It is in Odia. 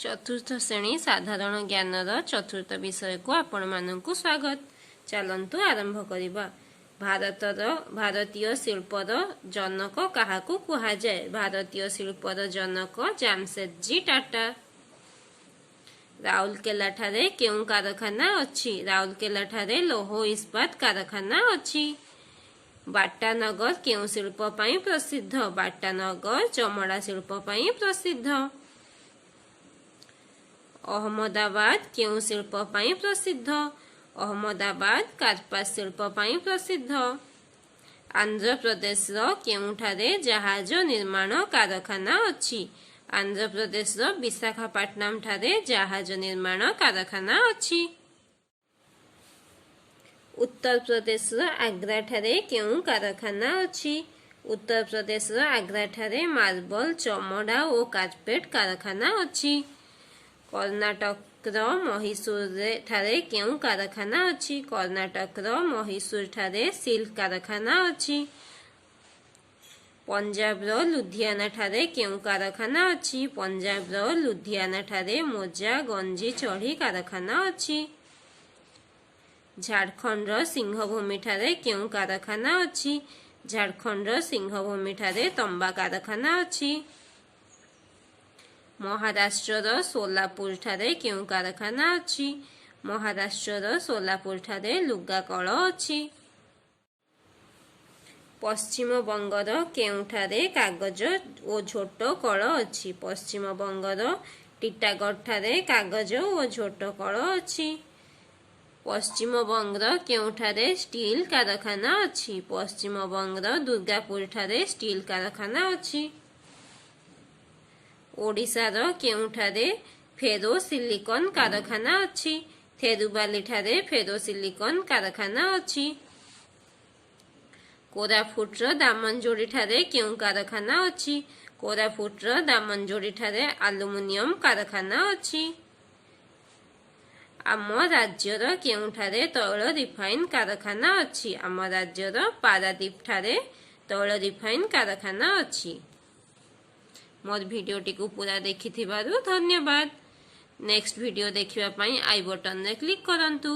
ଚତୁର୍ଥ ଶ୍ରେଣୀ ସାଧାରଣ ଜ୍ଞାନର ଚତୁର୍ଥ ବିଷୟକୁ ଆପଣମାନଙ୍କୁ ସ୍ୱାଗତ। ଚାଲନ୍ତୁ ଆରମ୍ଭ କରିବା। ଭାରତୀୟ ଶିଳ୍ପର ଜନକ କାହାକୁ କୁହାଯାଏ? ଭାରତୀୟ ଶିଳ୍ପର ଜନକ ଜାମସେଦଜୀ ଟାଟା। ରାଉରକେଲାଠାରେ କେଉଁ କାରଖାନା ଅଛି? ରାଉରକେଲାଠାରେ ଲୌହ ଇସ୍ପାତ କାରଖାନା ଅଛି। ବାଟାନଗର କେଉଁ ଶିଳ୍ପ ପାଇଁ ପ୍ରସିଦ୍ଧ? ବାଟାନଗର ଚମଡ଼ା ଶିଳ୍ପ ପାଇଁ ପ୍ରସିଦ୍ଧ। ଅହମ୍ମଦାବାଦ କେଉଁ ଶିଳ୍ପ ପାଇଁ ପ୍ରସିଦ୍ଧ? ଅହମ୍ମଦାବାଦ କାର୍ପାସ ଶିଳ୍ପ ପାଇଁ ପ୍ରସିଦ୍ଧ। ଆନ୍ଧ୍ରପ୍ରଦେଶର କେଉଁଠାରେ ଜାହାଜ ନିର୍ମାଣ କାରଖାନା ଅଛି? ଆନ୍ଧ୍ରପ୍ରଦେଶର ବିଶାଖାପାଟଣାମ ଠାରେ ଜାହାଜ ନିର୍ମାଣ କାରଖାନା ଅଛି। ଉତ୍ତରପ୍ରଦେଶର ଆଗ୍ରାଠାରେ କେଉଁ କାରଖାନା ଅଛି? ଉତ୍ତରପ୍ରଦେଶର ଆଗ୍ରାଠାରେ ମାର୍ବଲ, ଚମଡ଼ା ଓ କାର୍ପେଟ କାରଖାନା ଅଛି। କର୍ଣ୍ଣାଟକର ମହୀଶୂର ଠାରେ କେଉଁ କାରଖାନା ଅଛି? କର୍ଣ୍ଣାଟକର ମହୀଶୂରଠାରେ ସିଲ୍କ କାରଖାନା ଅଛି। ପଞ୍ଜାବର ଲୁଧିଆନାଠାରେ କେଉଁ କାରଖାନା ଅଛି? ପଞ୍ଜାବର ଲୁଧିଆନାଠାରେ ମୋଜା, ଗଞ୍ଜି, ଚଢ଼ି କାରଖାନା ଅଛି। ଝାଡ଼ଖଣ୍ଡର ସିଂହଭୂମିଠାରେ କେଉଁ କାରଖାନା ଅଛି? ଝାଡ଼ଖଣ୍ଡର ସିଂହଭୂମିଠାରେ ତମ୍ବା କାରଖାନା ଅଛି। ମହାରାଷ୍ଟ୍ରର ସୋଲାପୁରଠାରେ କେଉଁ କାରଖାନା ଅଛି? ମହାରାଷ୍ଟ୍ରର ସୋଲାପୁରଠାରେ ଲୁଗା କଳ ଅଛି। ପଶ୍ଚିମବଙ୍ଗର କେଉଁଠାରେ କାଗଜ ଓ ଝୋଟ କଳ ଅଛି? ପଶ୍ଚିମବଙ୍ଗର ଟିଟାଗଡ଼ଠାରେ କାଗଜ ଓ ଝୋଟ କଳ ଅଛି। ପଶ୍ଚିମବଙ୍ଗର କେଉଁଠାରେ ଷ୍ଟିଲ୍ କାରଖାନା ଅଛି? ପଶ୍ଚିମବଙ୍ଗର ଦୁର୍ଗାପୁରଠାରେ ଷ୍ଟିଲ୍ କାରଖାନା ଅଛି। ଓଡ଼ିଶାର କେଉଁଠାରେ ଫେରୋ ସିଲିକନ୍ କାରଖାନା ଅଛି? ଥେରୁବାଲିଠାରେ ଫେରୋ ସିଲିକନ୍ କାରଖାନା ଅଛି। କୋରାପୁଟର ଦାମନଯୋଡ଼ିଠାରେ କେଉଁ କାରଖାନା ଅଛି? କୋରାପୁଟର ଦାମନଯୋଡ଼ିଠାରେ ଆଲୁମିନିୟମ କାରଖାନା ଅଛି। ଆମ ରାଜ୍ୟର କେଉଁଠାରେ ତୈଳ ରିଫାଇନ୍ କାରଖାନା ଅଛି? ଆମ ରାଜ୍ୟର ପାରାଦୀପଠାରେ ତୈଳ ରିଫାଇନ୍ କାରଖାନା ଅଛି। ମୋର ଭିଡ଼ିଓଟିକୁ ପୁରା ଦେଖିଥିବାରୁ ଧନ୍ୟବାଦ। ନେକ୍ସଟ ଭିଡ଼ିଓ ଦେଖିବା ପାଇଁ I ବଟନରେ କ୍ଲିକ୍ କରନ୍ତୁ।